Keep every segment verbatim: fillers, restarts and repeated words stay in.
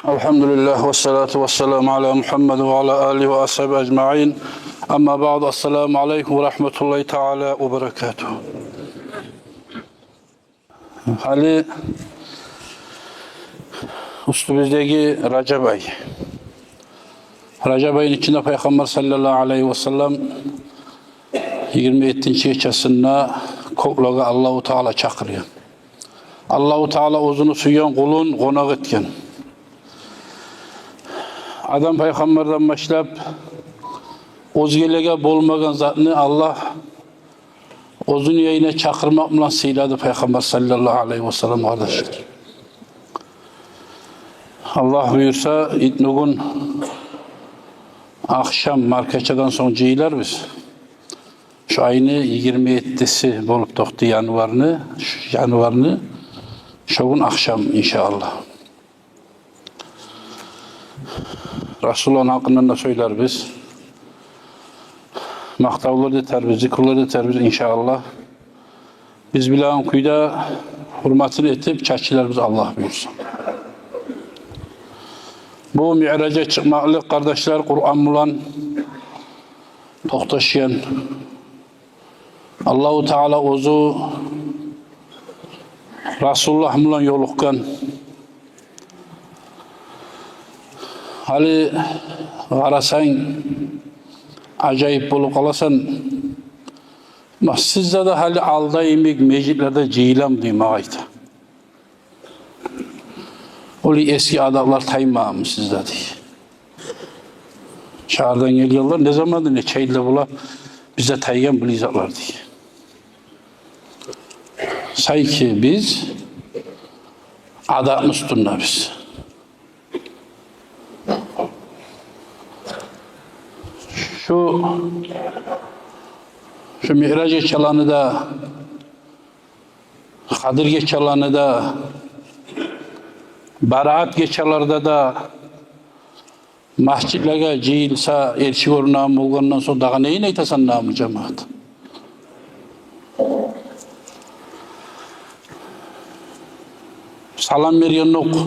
الحمد لله والصلاة والسلام على محمد وعلى آله وأصحابه أجمعين. أما بعد، السلام عليكم ورحمة الله تعالى وبركاته. Гьали уьстюбюздеги Ражаб ай. Ражаб айны ичинде Пайхаммар саллаллагьу алайгьи васаллам йигирма еттинчи гечесинде кёклеге Аллагьу Таала чакъыргъан. Аллагьу Таала оьзюню сюйген къулун къонакъ этген. Адам пайхаммардан башлап оьзгелеге болмагъан затны Аллагь оьзюню янына чакъырмакъ булан сыйлады Пайхаммар саллаллагьу алайгьи васаллам, къардашлар. Аллагь буюрса, итногюн ахшам маркачадан сонг жыйыларбыз. Шу айны йигирма еттиси болуп токътай январны, шу январны, шо гюн ахшам, иншааллагь. Расулуллагьны гьакъындан да сёйлербиз. Макътавлар да этербиз, зикрулар да этербиз, иншааллагь. Биз билеген кюйде гьюрметин этип чачыларбыз, Аллагь буюрса. Бу миъражгъа чыкъмакълыкъ, къардашлар, Къуран булан токъташгъан. Аллагьу Таала оьзю Расулуллагь булан ёлукъгъан. Гьали къарасанг, ажайып болуп къаласан. Ма, сизде де гьали алда йимик межитлерде жыйыламы дей магъа айта. Олай эски адатлар таймагъанмы сизде дей. Шагьардан гелгенлер, не заманда, нече йылда бола бизде тайгъан булай затлар дей. Сайки биз адатны уьстюндебиз. Шу, шу миъраж гечелени де, Къадир гечелени де, Бараат гечелерде де межитлеге жыйылса, эрши гёрюнеген болгъандан сонг, дагъы нейин айтасан, намус жамаат? Салам бергендокъ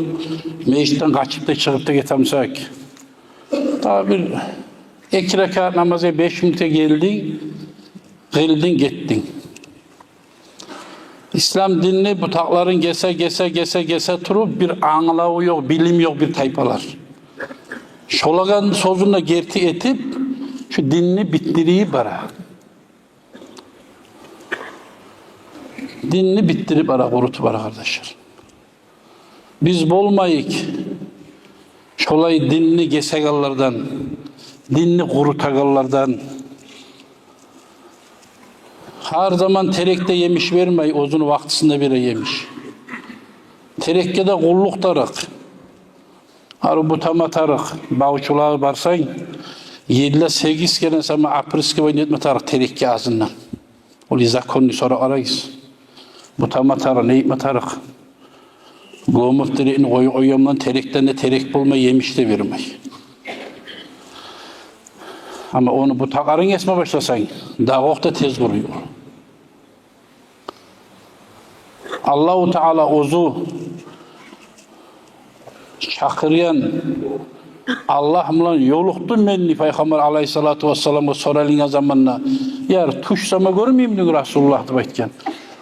межитден къачып да чыгъып да гетемсек, дагъы бир эки ракаат намазгъа беш минутгъа гелдинг, къылдынг, гетдинг. Ислам динни бутакъларын гесе, гесе, гесе, гесе туруп, бир англаву ёкъ, билими ёкъ бир тайпалар. Шолагъа сёзюн де герти этип, шу динни битдирип бара. Динни битдирип бара, къурутуп бара, къардашлар. Биз болмайыкъ шолай динни гесегенлерден, динни къурутагъанлардан. Гьар заман терек де емиш бермей, оьзюню вакътисинде бере емиш. Терекге де къуллукъ тарыкъ. Гьар бутама тарыкъ, бавчулагъа барсанг, йылда сегиз керен сама опрыскивание этме тарыкъ терекге азындан. Олай законный сорап къарагъыз. Бутама тарыкъ, не этме тарыкъ? Гёмюп терекни къоюп къойгъан булан терекден де терек болмай, емиш де бермей. Амма ону бутакъларын гесме башласанг, дагъы окъ да тез къуруй. Аллагьу Таала оьзю чакъыргъан, Аллагь булан ёлукъдум мен дей Пайхаммар алайгьиссалату вассаламгъа соралынгъан заманда: «Яр, тюш сама гёрмеймидинг, Расулуллагь?» — деп айтгъан.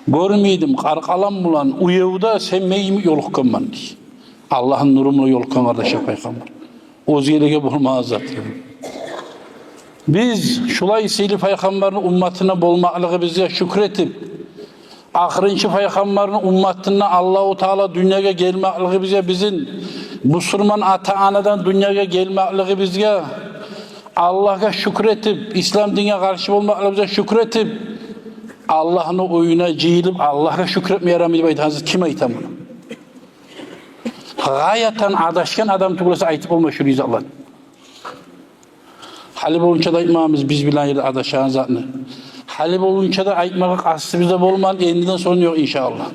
«Гёрмейдим, къаркъарам булан уьевде сен мени йимик ёлукъгъанман», — дей. Аллагьны нуру булан ёлукъгъан, къардашлар, Пайхаммар. Оьзгелеге болмагъан зат. Биз шулай сыйлы Пайхаммарны умматына болмакълыгъыбызгъа шюкюр этип, ахырынчы Пайхаммарны умматына Аллагьу Таала дюньягъа гелмакълыгъыбызгъа, бизин бусурман ата-анадан дюньягъа гелмакълыгъыбызгъа, Аллагьгъа шюкюр этип, ислам динге къаршы болмакълыгъыбызгъа шюкюр этип, Аллагьны уьюне жыйылып, Аллагьгъа шюкюр этме ярамай деп айтагъан ким айта муну? Гъаятан адашгъан адам тюгюл эсе айтып болмай шулай затланы. Гьали болгъунча да айтмагъанбыз биз билеген ерде адашагъан затны. Гьали болгъунча да айтмагъа къастыбыз да болмагъан, эндиден сонг ёкъ, иншааллагь.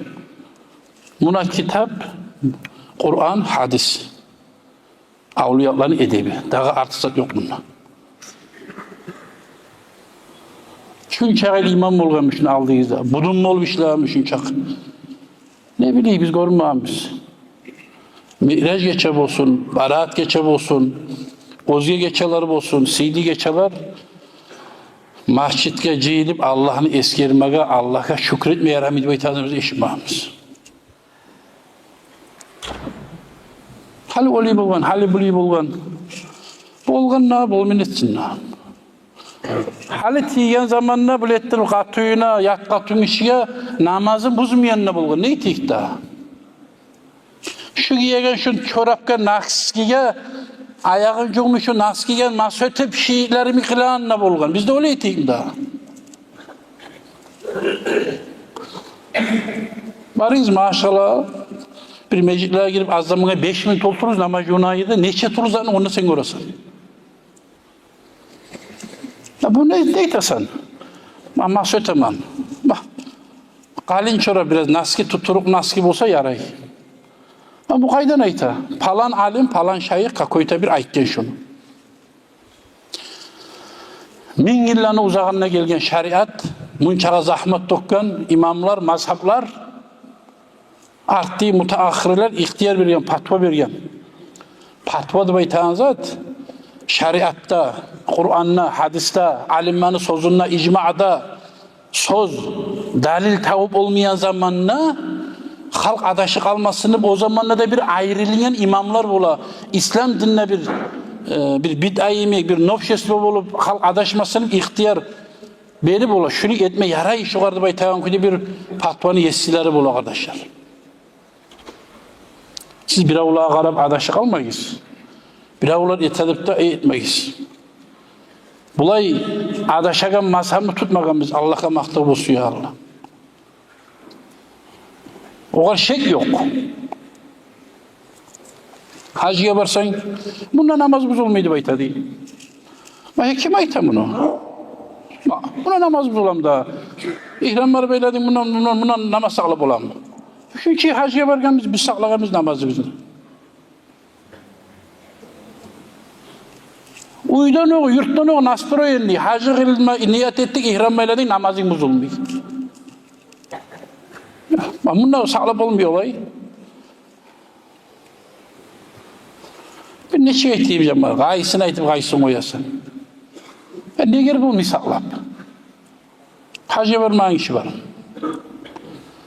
Муна китап, Къуран, гьадис. Авлиятланы эдеби. Дагъы артыкъ зат ёкъ мунда. Шунчакъы имам болгъанмы шуну алдыгъызда? Будун болуп ишлегенми шунчакъы? Не билейик, биз гёрмегенбиз. Миъраж гече болсун, Бараат гече болсун, оьзге гечелер болсун, сыйлы гечелер, межитге жыйылып Аллагьны эсгермеге, Аллагьгъа шюкюр этме ярамай деп айтагъанны биз эшитмейбиз. Гьали олай болгъан, гьали булай болгъан. Болгъан да, болмай этсин де. Гьали тийген заманда, билетдир, къатынына, ят къатын гишиге намазын бузмайгъан да болгъан. Не этейик дагъы? Шу гиеген шу чорапгъа, носкиге, аягъын жувмай шу носкиге масгь этип, шийитлерин къылагъан да болгъан. Биз де олай этейик дагъы. Барыгъыз, машалла, бир межитлеге гирип, аз заманга беш минут олтуругъуз, намаз жувунагъан ерде нече турузаны онда сен гёресен. Я бу не, не айтасан? Мен масгь этемен. Ба, къалын чорап, бираз носки, тутурукъ носки болса ярай. Ма бу къайдан айта? Палан алим, палан шайых, какой-то бир айтгъан шуну. Минг йылланы узагъында гелген шариат, мунчагъа загьмат тёкген имамлар, мазгьаблар, артдагъы мутааххирлер ихтияр берген, патва берген. Патва деп айтагъан зат шариатда, Къуранда, гьадисде, алимлени сёзюнде, ижмаъда, сёз, далил табып болмайгъан заманда халкъ адашып къалмасын деп, о заманда да бир айрылынгъан имамлар бола. Ислам динде бир, э, бир бидъа йимик, бир новшество болуп, халкъ адашмасын деп ихтияр берип бола. Шуну этме ярай шогъар деп айтагъан кюйде бир патваны есилери бола, къардашлар. Сиз биревлеге къарап адашып къалмагъыз. Биревлер эте деп де этмегиз. Булай адашагъан мазгьабны тутмагъанбыз, Аллагьгъа макътав болсун, я Аллагь. Огъар шек ёкъ. Гьажгъа барсанг, мунда намаз бузулмай деп айта дей. Ма ким айта муну? Ма, мунда намаз бузуламы да? Игьрамлар байладынг, мунда, мунда, мунда намаз сакълап боламы? Чюнки гьажгъа баргъанбыз, биз сакълагъанбыз намазыбызны. Уьйден окъ, юртдан окъ настроенный, гьажы къылма ният этдинг, игьрам байладынг, намазынг бузулмай. Ма мунда сакълап болмай олай. Бир нечик айтайым, жамаат, къайсын айтып, къайсын къоясан. Э, неге болмай сакълап? Гьажгъа бармагъан гиши бар.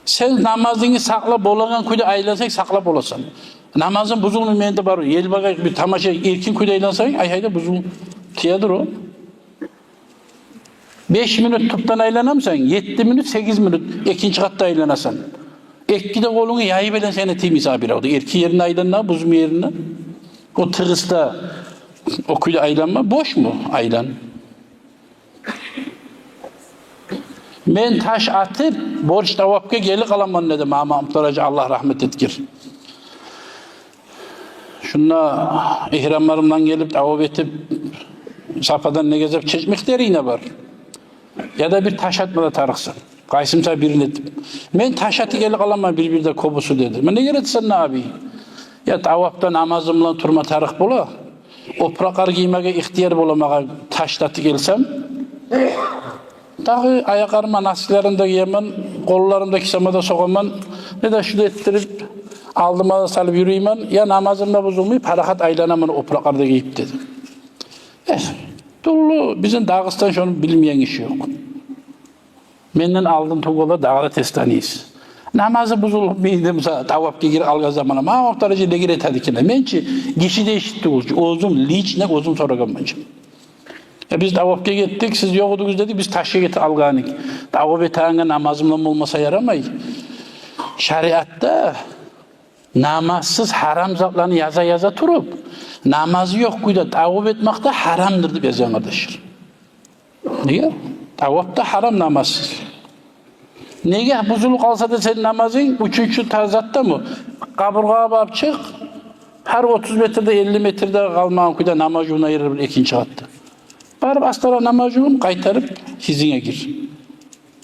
Сен намазынгны сакълап болагъан кюйде айлансанг, сакълап боласан. Намазым бузулмай менде бар, ел багъа бир тамаша, эркин кюйде айлансанг, ай-гьайда, бузулуп тиедир о. Беш минут тюпден айланамсан, етти минут, сегиз минут экинчи къатда айланасан. Эки де къолунгну яйып айлансанг, сени тиймей сагъа бирев де. Эркин еринде айлан да, бузмай еринде. О тыгъыс да, о кюйде айланма, бошму? Айлан. Мен таш атып, борч тавапгъа гелип къаламан, деди Магьаммат Мухтар-гьажи, Аллагь рагьмат этгир. Шунда игьрамларымдан гелип, тавап этип, Сафадан не гезип чечмек дери йине бар. Яда бир таш атма да тарыкъсан. Къайсымса бирин этип. Мен таш атып гелип къаламан бир-бирде кёбюсю, деди. Мен: неге этесен, абий? Я, тавапда намазым булан турма тарыкъ бола. Опуракълар гиймеге ихтияр бола магъа, таш да атып гелсем. Дагъы аякъларыма носкилерим де гиемен, къолларым да кисеме де согъаман. Не де шу да этдирип, алдыма да салып юрюймен. Я намазым да бузулмай, парахат айланаман опуракълар да гийип, деди. Э, тюрлю, бизин Дагъыстан шону билмейген гиши ёкъ. Менден алдын тувгъанлар дагъы да тез таныйсыз. Намазы бузулуп, мен де, мисал, тавапгъа гирип алгъан заманда, Магьаммат Мухтар-гьажи неге этеди экен? Мен чи, гиши де эшитди ол чи, оьзюм, лично оьзюм сорагъанман чи. Э, биз тавапгъа гетдик, сиз ёкъ эдигиз, деди, биз ташгъа гетип алгъан эдик. Тавап этегенге намазы булан болмаса ярамай. Шариатда намазсыз гьарам затланы яза-яза туруп, намазы ёкъ кюйде тавап этмек де гьарамдыр деп язгъан, къардашлар. Неге? Тавап да гьарам намазсыз. Неге бузулуп къалса да сени намазынг, уьчюнчю та-, затдамы? Къабургъагъа барып чыкъ, гьар отуз метрде, элли метрде къалмагъан кюйде намаз жувунагъан ери бир экинчи къатда. Барып астара намаз жувун, къайтарып сизинге гир.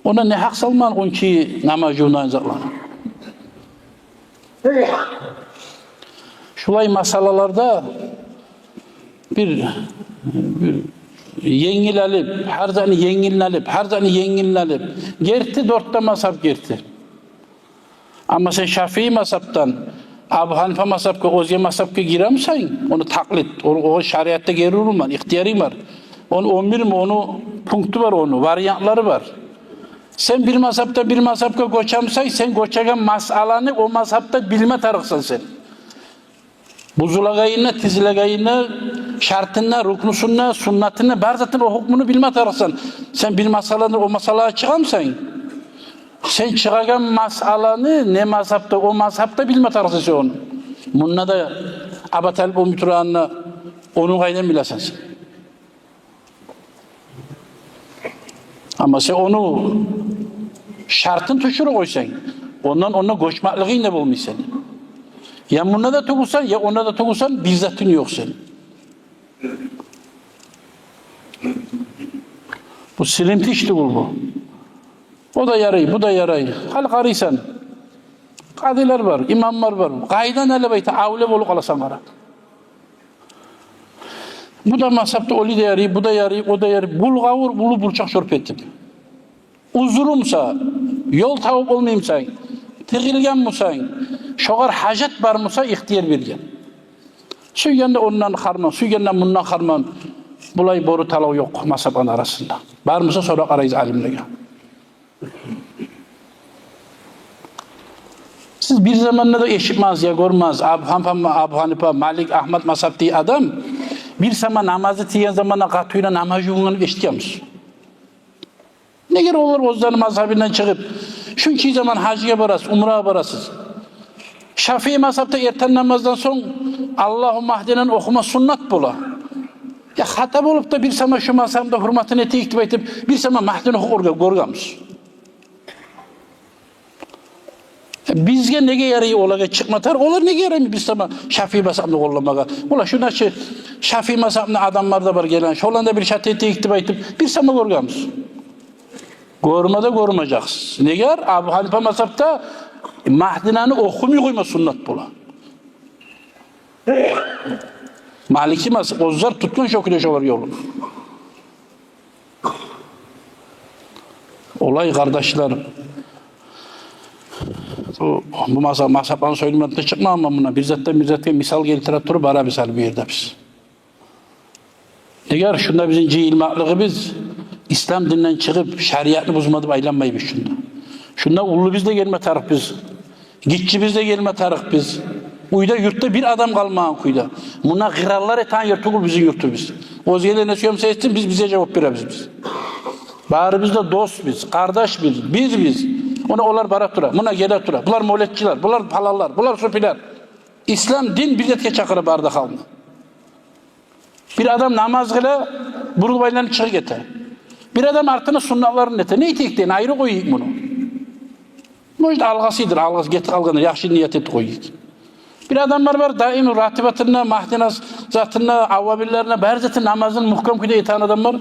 Онда не гьакъ салмагъан онча намаз жувунагъан затланы? Шулай масъалаларда бир, бир енгил алып, гьар затны енгилин алып, гьар затны енгилин алып, герти, дёрт де мазгьаб герти. Амма сен Шафии мазгьабдан, Абу Гьанифа мазгьабгъа, оьзге мазгьабгъа гиремисен, ону такълид, ону, о шариатда гери урулмагъан, ихтиярынг бар. Ону он бирми, ону пункту бар, ону вариантлары бар. Сен бир мазгьабдан бир мазгьабгъа гёчемисен, сен гёчеген масъаланы о мазгьабда билме тарыкъсан сен. Бузулагъанын да, тизилегенин де, шартын да, рукнусун да, суннатын да, бар затын, о гьукмуну билме тарыкъсан. Сен бир масъаладан о масъалагъа чыгъамысан? Сен чыгъагъан масъаланы не мазгьабда, о мазгьабда билме тарыкъсан сен ону. Мунда да Абу Талип болмай турагъанда, ону къайдан билесен сен? Амма сен ону шартын тюшюрюп къойсанг, ондан, ондан гёчмеклигинг де болмай сени. Я мунда да тюгюлсен, я онда да тюгюлсен, бир затынг ёкъ сени. Бу силинтиш тюгюл бу. О да ярай, бу да ярай. Гьали къарайсан, къадилер бар, имамлар бар. Къайдан алып айта, авлия болуп къаласан къара. Бу да мазгьабда оьлю де ярай, бу да ярай, о да ярай. Булгъавур, уллу бурчакъ чорпа этип. Узурумса, ёл табып болмаймысан, тыгъылгъанмысан, шогъар гьажат бармыса, ихтияр берген. Сюйгенде ондан харман, сюйгенде мундан харман. Булай бору талав ёкъ мазгьабланы арасында. Бармыса, сора къарайсыз алимлеге. Сиз бир заманда да эшитмегенсиз, я гёрмегенсиз, Абу Гьанифа, Абу Гьанифа, Малик, Агьмад мазгьабдагъы адам бир сама намазы тийген заманда къатынына намаз жувунгъанын эшитгенмисиз? Неге олар оьзлени мазгьабындан чыгъып, шунча заман гьажгъа барасыз, умрагъа барасыз. Шафии мазгьабда эртен намаздан сонг «Аллагьумма гьдинаны» охума суннат бола. Я хата болуп да, бир сама шу мазгьабны да гьюрметин этейик деп айтып, бир сама «Магьдина» охуп гёргенмисиз? Бизге неге ярай олагъа чыкъма тар, олар неге ярай биз сама Шафии мазгьабны къолламагъа? Олар шунда чы Шафии мазгьабны адамлар да бар гелген, шоланы да бир шат этейик деп айтып, бир сама гёргенмисиз? Гёрме де гёрмежексиз. Неге? Абу Гьанифа мазгьабда «Магьдина»ны охумай къойма суннат бола. Малики мазгьаб, оьзлер тутгъан шо кюйде шолар ёлун. Олай, къардашлар, бу, бу мазгьаб, мазгьабланы сёйлемеге чыкъмагъанман мунда. Бир затдан бир затгъа мисал гелтире туруп барабыз гьали бу ерде биз. Неге шунда бизин жыйылмакълыгъыбыз, ислам динден чыгъып, шариатны бузма деп айланмайбыз шунда. Шунда уллубуз да гелме тарыкъбыз. Гиччибиз де гелме тарыкъбыз. Уьйде, юртда бир адам къалмагъан кюйде. Муна къыраллар этеген ер тюгюл бизин юртубуз. Оьзгелер не сюемсе этсин, биз бизге жавап беребиз биз. Барыбыз да досбуз, къардашбыз, бирбиз. Муна олар бара тура, муна геле тура. Булар мёлетчилер, булар паланлар, булар суфилер. Ислам дин бир затгъа чакъыра бары да халкъны. Бир адам намаз къыла, бурулуп айланып чыгъып гете. Бир адам артына суннатларын эте. Не этейик дейин, айры къояйыкъ муну. Может, алгъасыдыр, алгъас гетип къалгъандыр, яхшы ният этип къояйыкъ. Бир адамлар бар, даим ратибатында, магьдина затында, аввабинлеринде, бар затында намазын мугькам кюйде этеген адамлар.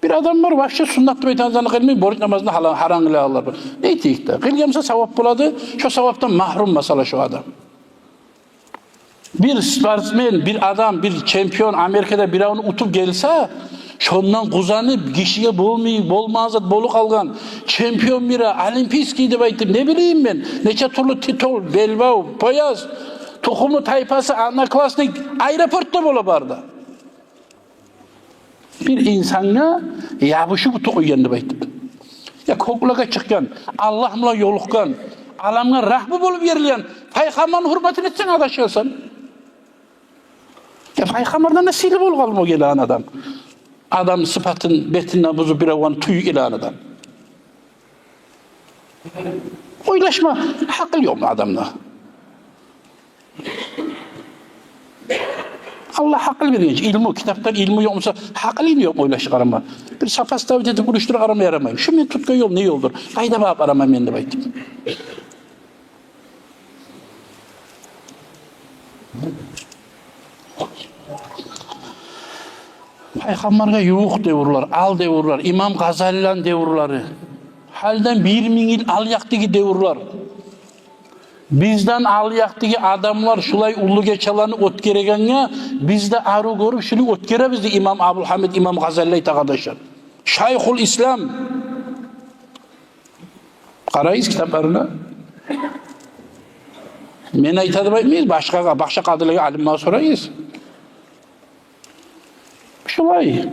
Бир адам бар, вообще суннат деп айтагъан затны къылмай, борч намазны гьала-, гьарам къылагъанлар бар. Не этейик де? Къылгъан буса савап болады, шо савапдан магьрюм масала шо адам. Бир спортсмен, бир адам, бир чемпион, Америкада биревню утуп гелсе, шондан къузанып, гишиге болмай, болмагъан зат болуп къалгъан чемпион бири, олимпийский деп айтып, не билейим мен, нече тюрлю титул, белбав, пояс, тухуму-тайпасы, одноклассник, аэропортда бола бары да. Бир инсангъа ябушуп утуп къойгъан деп айтып. Я кёклеге чыкъгъан, Аллагь булан ёлукъгъан, аламгъа рагьму болуп ерилген Пайхаммарны гьюрметин этсенг, адашгъансан. Я Пайхаммардан да сыйлы болуп къалды о гелеген адам. Адам сыпатын, бетин де бузуп, биревню тюйюп гелеген адам. Ойлашма гьакъыл ёкъму адамда? Аллагь гьакъыл берген чи, илму, китапдан илму ёкъ буса, гьакъылынг ёкъму ойлашып къарама? Бир сопоставить этип, урушдуруп къарама ярамаймы? Шу мен тутгъан ёл не ёлдур? Къайда багъып бараман мен деп айтып. Пайхаммаргъа ювукъ девюрлер, ал девюрлер, имам Гъазалиланы девюрлери. Гьалиден бир минг йыл алъякъдагъы девюрлер. Бизден алъякъдагъы адамлар шулай уллу гечелени оьтгерегенге, биз де арив гёрюп, шулай оьтгеребиз, дей имам Абулгьамид, имам Гъазали айта, къардашлар. Шайхул Ислам. Къарайсыз китапларына. Мен айта деп айтмайбыз, башгъа, башгъа къадилеге, алимлеге сорайбыз. Шулай.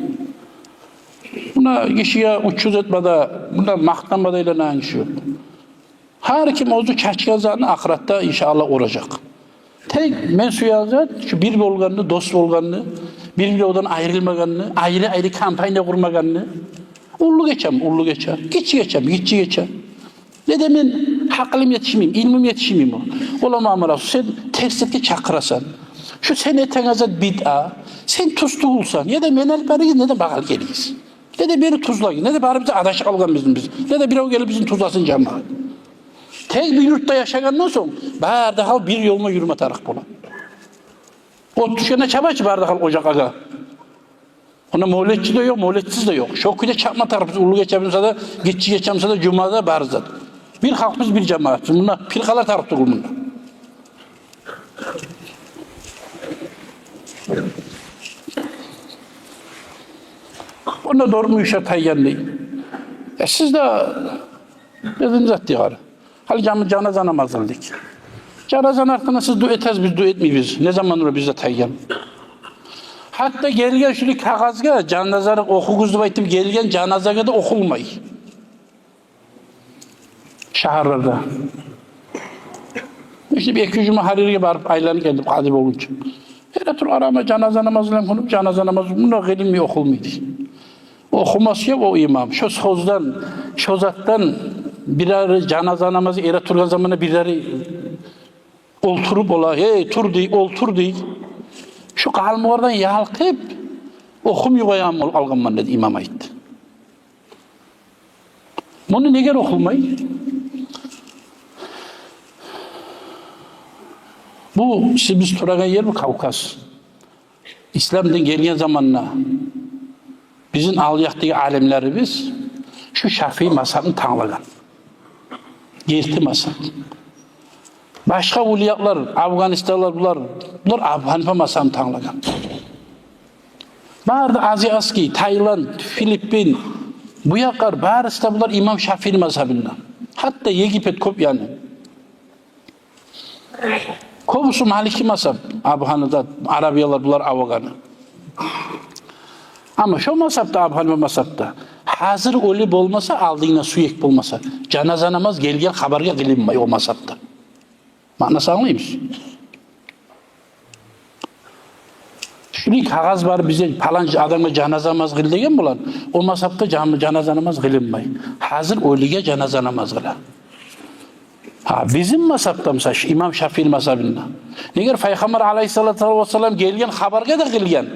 Муна гишиге учуз этме де, муна макътанма да айланагъан гиши ёкъ. Гьар ким оьзю чачгъан затны ахыратда, иншааллагь, оражакъ. Тек мен сюеген зат, шу бир болгъанны, дос болгъанны, бир-биревден айрылмагъанны, айры-айры компания къурмагъанны. Уллу гечем, уллу гече, гиччи гечем, гиччи гече. Не де мен гьакъылым етишмейми, илмум етишмейми? Олама амарасу, сен терс затгъа чакъырасан. Шу сен этеген зат бидъа, сен тюз тюгюлсен, не де мени алып барыгъыз, не де магъа алып гелигиз. Не де мени тюзлегиз, не де барыбыз да адашып къалгъанбыз биз. Не де бирев гелип бизин тюзлесин, жамаат. Тек бир юртда яшагъандан сонг, бары да халкъ бир ёлну юрюме тарыкъ бола. От тюшгенде чаба чы бары да халкъ ожакъгъа. Онда мавлетчи де ёкъ, мавлетсиз де ёкъ. Шо кюйде чапма тарыкъ биз, уллу гече буса да, гиччи гече буса да, жумада, бары зат. Бир халкъ биз, бир жамаат. Мунда пиркъалар тарыкъ тюгюл мунда. Онда дёрт муюша тайгъан дей. Э, сиз де дедим зат дегер. Гьали жан-, жаназа намаз къылдыкъ. Жаназаны артындан сиз дуа этесиз, биз дуа этмейбиз. Не заман ола бизде тайгъан? Гьатта гелген шулай кагъызгъа, жаназаны охугъуз деп айтып гелген жаназагъа да охулмай. Шагьарларда. Иште бир-эки жума гьар ерге барып айланып гелдим, къади болгъунча. Эретур арама жаназа намазы булан къылып, жаназа намазы мунда къылынмай, охулмай дей. Охумас ёкъ о имам. Шо сёзден, шо затдан бир ари жаназа намазы эретургъан заманда бир ари олтуруп ола, «Эй, тур», – дей, «олтур», – дей. Шо къалмагъалдан ялкъып, охумай къояман болуп къалгъанман, – деди, имам айтды. Муну неге охулмай? Бу, шо биз турагъан ер, бу Кавказ. Ислам дин гелген заманда бизин ал якъдагъы алимлерибиз шу Шафии мазгьабны танглагъан. Герти мазгьаб. Башгъа вилаятлар, Афгъанистанлар, булар, булар Абу Гьанифа мазгьабны танглагъан. Бары да азиатский, Таиланд, Филиппин, бу якълар барысы да булар имам Шафиини мазгьабында. Гьатта Египет кёп, яни. Кёбюсю малики мазгьаб, Абу Гьанифа, арабиялар булар авагъаны. Амма шо мазгьабда, Абу Гьанифа мазгьабда, гьазир оьлю болмаса, алдынгда сюек болмаса, жаназа намаз гелген хабаргъа къылынмай о мазгьабда. Маънасын англаймысыз? Шулай кагъыз бар, бизде палан адамгъа жаназа намаз къыл деген булан, о мазгьабда жан-, жаназа намаз къылынмай. Гьазир оьлюге жаназа намаз къыла. Гьа, бизин мазгьабда, мисал, шу имам Шафиини мазгьабында, негер Пайхаммар алайгьиссалату вассалам гелген хабаргъа да къылгъан,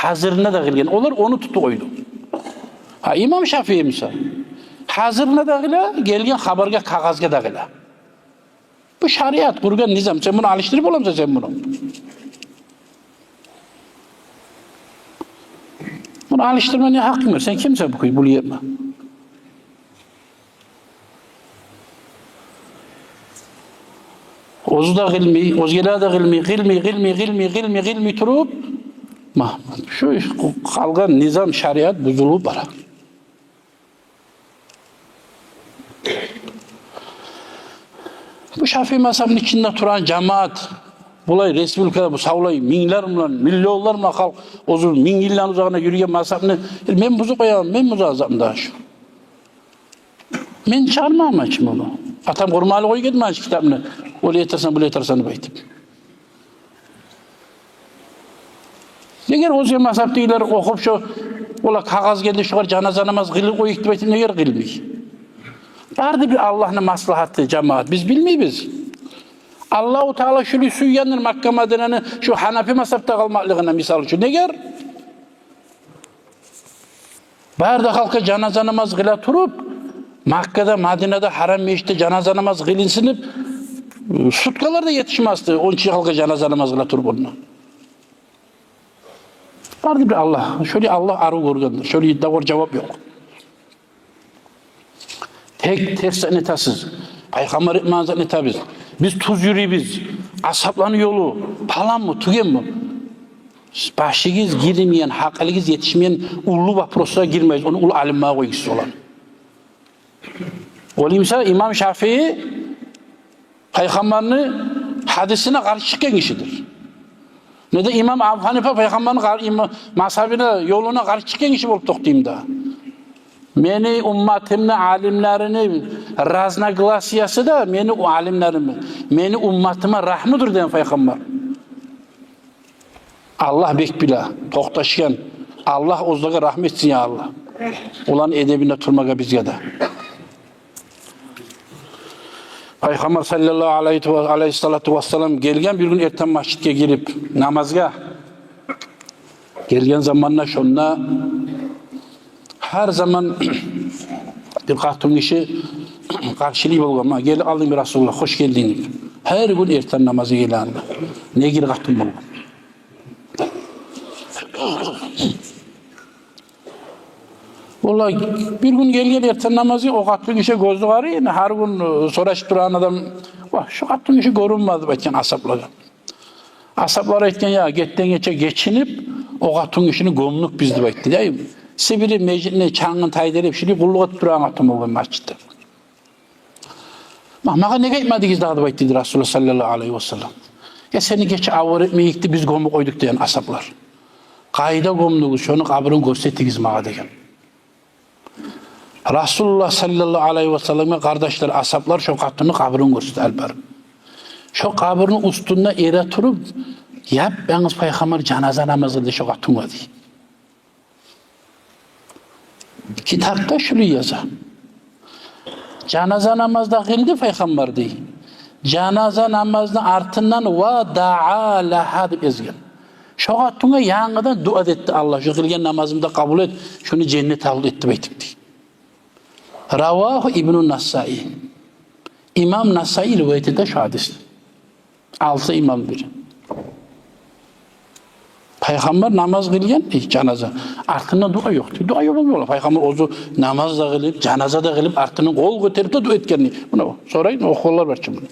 гьазиринде де къылгъан. Олар ону тутуп къойду. Гьа, имам Шафии, мисал, гьазиринде де къыла, гелген хабаргъа, кагъызгъа да къыла. Бу шариат къургъан низам. Сен муну алышдырып боламысан, сен муну? Муну алышдырма не гьакъынг бар? Сен кимсен бу кюй булай этме? Оьзю де къылмай, оьзгелер де къылмай, къылмай, къылмай, къылмай, къылмай, къылмай туруп, ма, шу къалгъан низам, шариат бузулуп бара. Бу Шафии мазгьабны ичинде турагъан жамаат, булай республикада бу савлай минглер булан, миллионлар булан халкъ, оьзю минг йылдан узагъына юрюген мазгьабны, э, мен бузуп къояман, мен бузагъан затмы дагъы шу? Мен чыгъармагъанман чы муну. Атам къурмагъа алып къоюп гетмеген чи китапны, олай этерсен, булай этерсен деп айтып. Негер оьзге мазгьабдагъылар охуп, шо, олар кагъыз гелди, шогъар жаназа намаз къылып къоюк деп айтып, негер къылмай? Бары да бир Аллагьны маслагьаты, жамаат, биз билмейбиз. Аллагьу Таала шулай сюйгендир Макка, Мадинаны шу Гьанафи мазгьабда къалмакълыгъына, мисал учун. Негер? Бары да халкъгъа жаназа намаз къыла туруп, Маккада, Мадинада, гьарам межитде жаназа намаз къылынсын деп, суткалар да етишмесди онча халкъгъа жаназа намаз къыла туруп онда. Бары да бир Аллагь, шолай Аллагь арив гёргендир, шолай дагъы жавап ёкъ. Тек терс затны этесиз. Пайхаммар этмеген затны этебиз. Биз тюз юрюйбюз. Асгьабланы ёлу, паланмы, тюгенми? Башыгъыз гирмейген, гьакъылыгъыз етишмейген уллу вопрослагъа гирмегиз. Ону уллу алимлеге къоюгъуз сорагъан. Олай буса, имам Шафии Пайхаммарны гьадисине къаршы чыкъгъан гишидир. Не де имам Абу Гьанифа пайхаммарны къар-, има-, мазгьабына, ёлуна къаршы чыкъгъан гиши болуп токътай дагъы. Мени умматымны алимлерини разногласиясы да мени алимлерими, мени умматыма рагьмудур деген пайхаммар. Аллагь бек биле, токъташгъан. Аллагь оьзлеге рагьму этсин, я Аллагь. Оланы эдебинде турмагъа бизге де. Пайхаммар саллаллагьу алайгьи ва, алайгьиссалату вассалам гелген бир гюн эртен межитге гирип намазгъа. Гелген заманда шонда гьар заман бир къатынгиши къаршылай болгъан, ма, гелип алдынг, бир Расулуллагь, хош гелдинг деп. Гьар гюн эртен намазгъа гелегенде. Негр къатын болгъан. Валлагь, бир гюн гелген эртен намазгъа, о къатынгиши гёзю къара, яни гьар гюн, э, сорашып турагъан адам, «Вагь, шу къатынгиши гёрюнмей», — деп айтгъан асгьаблар. Асгьаблар айтгъан: «Я, гетген гече гечинип, о къатынгишини гёмдюк биз», — деп айтды. Яни Сибирни межитни чангын тайдырып, шулай къуллукъ этип турагъан къатын болгъан межитде. «Ма-, магъа неге айтмадыгъыз дагъы?» — деп айтды Расулуллагь саллаллагьу алайгьи вассалам. «Я, сени гече авур этмейик деп биз гёмюп къойдукъ», — деген асгьаблар. «Къайда гёмдюгюз, шону къабурун гёрсетигиз магъа», — деген. Расулуллагь саллаллагьу алайгьи вассаламгъа, къардашлар, асгьаблар шо къатынны къабурун гёрсетди алып барып. Шо къабурну уьстюнде эретуруп, яп-янгыз пайхаммар жаназа намаз къылды шо къатынгъа, дей. Китапда шулай яза. Жаназа намаз да къылды пайхаммар, дей. Жаназа намазны артындан «ва даа лагьа» деп язгъан. Шо къатынгъа янгыдан дуа да этди: «Аллагь, шо къылгъан намазымны да къабул эт, шону женнет агьлю эт», — деп айтып, дей. Равагьу Ибну Насаи. Имам Насаи риваят эте шо гьадисни. Алты имам бир. Пайхаммар намаз къылгъан, э, жаназа. Артындан дуа ёкъ, дей. Дуа ёкъ бола. Пайхаммар оьзю намаз да къылып, жаназа да къылып, артындан къол гётерип де дуа этген, дей. Муна сорайын, охугъанлар бар чы муну.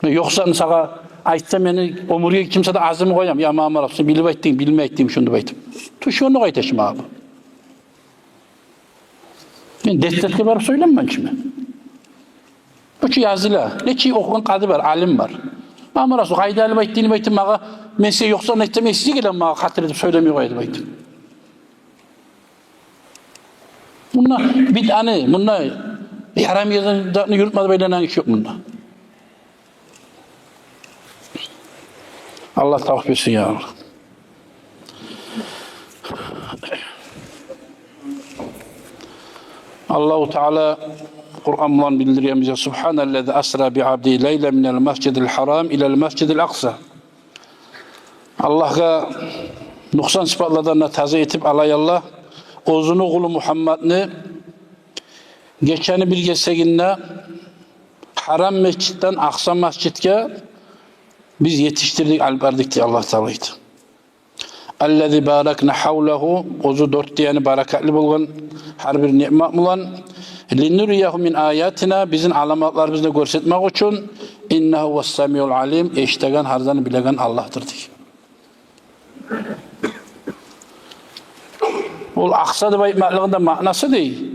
Муна, ёкъса сагъа айтса, мени оьмюрге кимсе де азымны къоям. «Я Мамар, сен билип айтдынг, билмей айтдым шуну», — деп айтып. Тюшюню къайташы магъа бу. Мен дерслеге барып сёйлемеймен чи мен. Бу чу языла. Нече охугъан къади бар, алим бар. «Мамар, сен къайда алып айтдынг?» — деп айтып магъа, мен сизге ёкъса айтсам, мен сизге гелем, магъа хатир этип сёйлемей къоя деп айтып. Мунда бидъаны, мунда ярам ерни юрютме деп айланагъан гиши ёкъ мунда. Аллагь тавфикъ берсин, я Аллагь. Аллагьу Таала Къуран булан билдирген бизге: «Субгьаналлази асра би абдигьи лайлан минал масжидил гьарам илал масжидил акъса». Аллагьгъа нукъсан сыпатлардан да таза этип алай Аллагь оьзюню къулу Мугьаммадны гечени бир гесегинде гьарам межитден Акъса межитге биз етишдирдик, алып бардыкъ, дей Аллагь Таала айта. «Аллази баракна гьавлагьу», оьзю дёрт де яны баракатлы болгъан, гьар бир ниъмат булан. «Линуриягьу мин аятина», бизин аламатларыбызны гёрсетмек учун. «Иннагьу гьувас-самиул алим», эшитеген, гьар затны билеген Аллагьдыр, дей. Ол Акъса деп айтмакълыгъыны да маънасы, дей,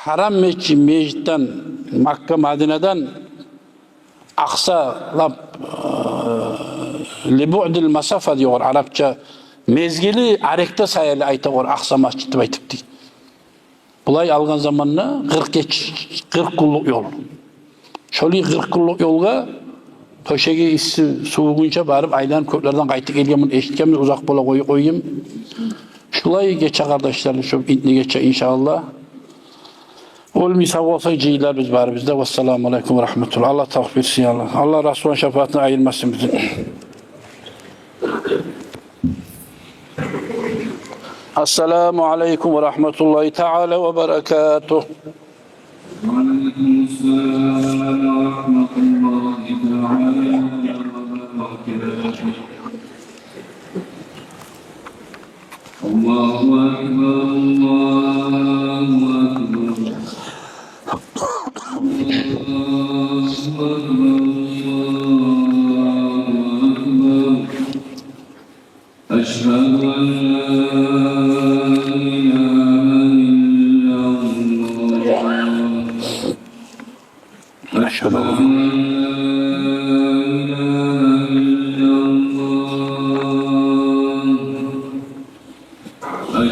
гьарам межи-, межитден, Макка, Мадинадан Акъса, лап, э, либуъдил масафа дей огъар арапча, мезгили арекде саялы айта огъар Акъса межит деп айтып, дей. Булай алгъан заманда къыркъ геч-, къыркъ гюнлюк ёл. Шолай къыркъ гюнлюк ёлгъа тёшеги исси, сувугъунча барып, айланып, кёклерден къайтып гелген, муну эшитгенбиз, узакъ бола къой-, къоюм. Шулай гече, къардашлар, шо итни гече, иншааллагь. Оьлмей сав болсакъ, жыйыларбыз барыбыз да. Вассаламу алайкум ва рагьматуллагь. Аллагь тавфикъ берсин, я Аллагь. Аллагь Расулуллагьны шапаатындан айырмасын бизин. Ассаламу алайкум ва рагьматуллагьи таала ва баракатугь. وعليكم السلام ورحمة الله تعالى وبركاته. الله أكبر، الله أكبر. الله أكبر، الله أكبر. أشهد أن لا إله إلا الله. أشهد أن لا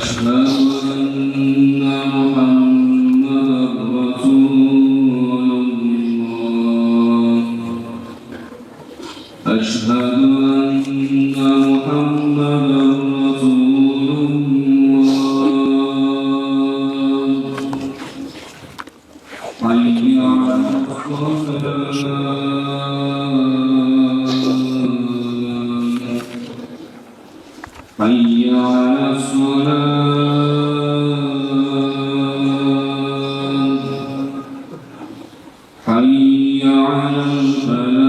أشهد أن محمدا رسول الله. أشهد أن محمدا رسول الله. حي على الصلاة. حي على الصلاة. حي على الفلاح.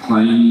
حي